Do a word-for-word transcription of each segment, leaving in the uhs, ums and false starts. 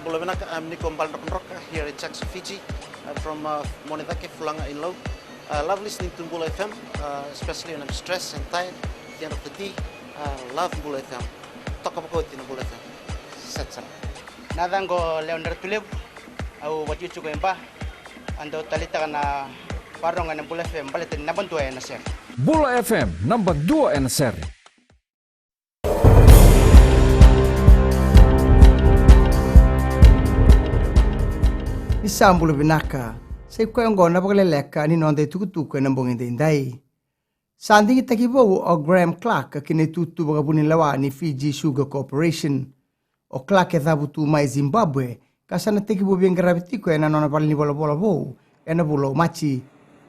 Bula vinaka, I'm Niko Baledrokadroka here in Jackson, Fiji. I'm from uh, Monedake, Fulaga in Lau. I love listening to Bula F M, uh, especially when I'm stressed and tired at the end of the day. I love Bula F M. Toka vakaoti na Bula F M. Set sara. Na yacaqu o Leonard Tulevu, au vakatikotiko e Ba. Au dau taleitaka na vakarorogo ena Bula F M baleta ni naba dua ena sere. Bula F M, naba dua ena sere. Ni sa bula vinaka. Sa i koya oqo na vakaleleka ni noda itukutuku ena bogi edaidai. Sa digitaki vou o Graham Clark ki na itutu vakavunilewa ni Fiji Sugar Corporation. O Clark e cavutu mai Zimbabwe ka sa na tekivu veiqaravi tiko ena nona valenivolavola vou ena vula o Maji.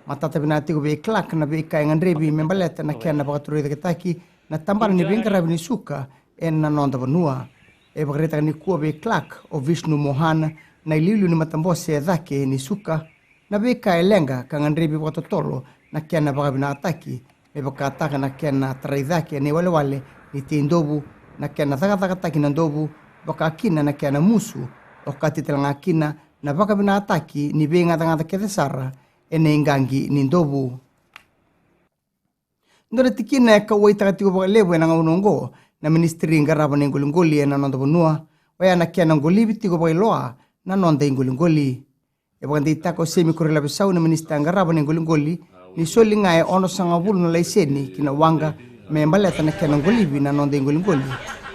Matata vinaka tiko vei Clark na veika e gadrevi me baleta na kena vakatorocaketaki na tabana ni veiqaravi ni suka ena noda vanua. E vakaraitaka nikua vei Clark o Vishnu Mohan na iliuliu ni matabose e cake ni suka. Na veika e leqa ka gadrevi vakatotolo na kena vakavinakataki, me vakataka na kena tarai cake na iwalewale ni tei dovu, na kena cakacakataki na dovu, vaka kina na kena musu, okati tale ga kina na vakavinakataki ni veigacagaca kece sara ena iqaqi ni dovu. Dua na tikina e kauwaitaka tiko vakalevu ena gauna oqo na minisitiri qarava na iqoliqoli ena noda vanua, oya na kena qolivi tiko vakailoa na noda iqoliqoli. E vakadeitaka o Semi Koroilavesau na minisita qarava na iqoliqoli ni soli ga e onosagavulu na laiseni ki na waqa me baleta na kena qolivi na noda iqoliqoli,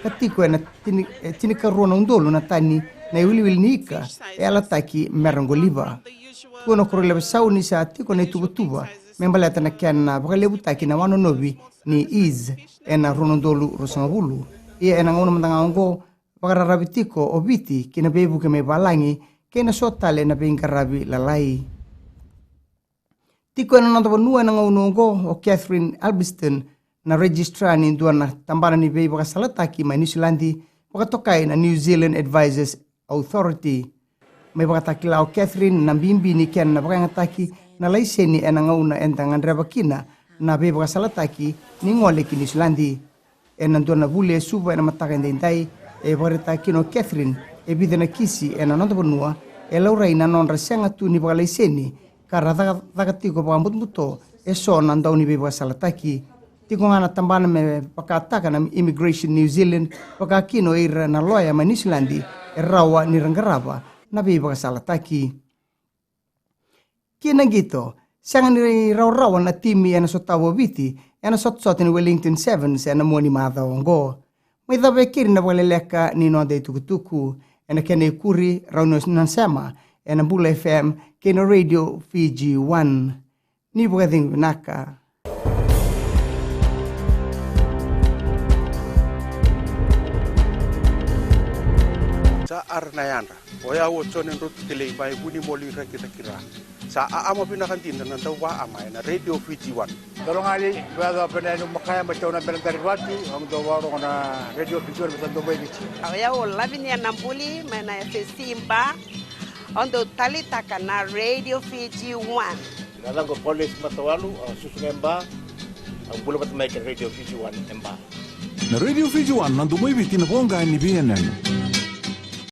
ka tiko ena tini, e tinikarua na udolu na tani na iwiliwili ni ika e yalataki mera qoliva. Tukuna o Koroilavesau ni sa tiko na ituvatuva me baleta na kena vakalevutaki na wanonovi ni ease ena rua na udolu ruasagavulu. Ia ena gauna mada ga oqo, vakararavi tiko o Viti ki na veivuke mai valagi kei na so tale na veiqaravi lalai. Tiko ena noda vanua ena gauna oqo o Catherine Albiston, na registrar ni dua na tabana ni veivakasalataki mai Niusiladi, vakatokai na New Zealand Advisors Authority. Mai vakatakila o Catherine na bibi ni kena vakayagataki na laiseni ena gauna eda gadreva kina na veivakasalataki ni gole ki Niusiladi. Ena dua na vuli e Suva ena mataka edaidai, e vakaraitaka kina o Catherine e vica na kisi ena noda vanua e laurai na nodra sega tu ni vakalaiseni, ka ra caka, caka tiko vakabutobuto e so na dau ni veivakasalataki. Tiko ga na tabana me vakataka na Immigration New Zealand, vaka kina o ira na loya mai Niusiladi e rawa ni ra qarava na veivakasalataki. Ki na qito, sega ni rawarawa na timi ena sotava o Viti ena sotasota ni Wellington Sevens ena mua ni macawa oqo. Mai cava e keri na vakaleleka ni noda itukutuku ena kena ikuri, rau ni na sema ena Bula F M kei na Radio Fiji One. Ni vakacegu vinaka. Sa ara na yadra. O yau o Jone Drotukelei mai Vunimoli, Rakiraki, Ra. Sa aama vinaka dina na dau vaama ena Radio Fiji One. Dolo gali, vea dau pena enu makaya mai tauna bela dari vatu, au dau varogo na Radio Fiji One, sa dau mai Viti. O yau o Lavinia Nabuli mai na F S C Ba, au dau talitaka na Radio Fiji One. Na yacaqu o Paulesi Matawalu, au susu ga e Ba, au bula vata mai kei na Radio Fiji One e Ba. Na Radio Fiji One, na domo i Viti, na voqa ni veiyanuyanu.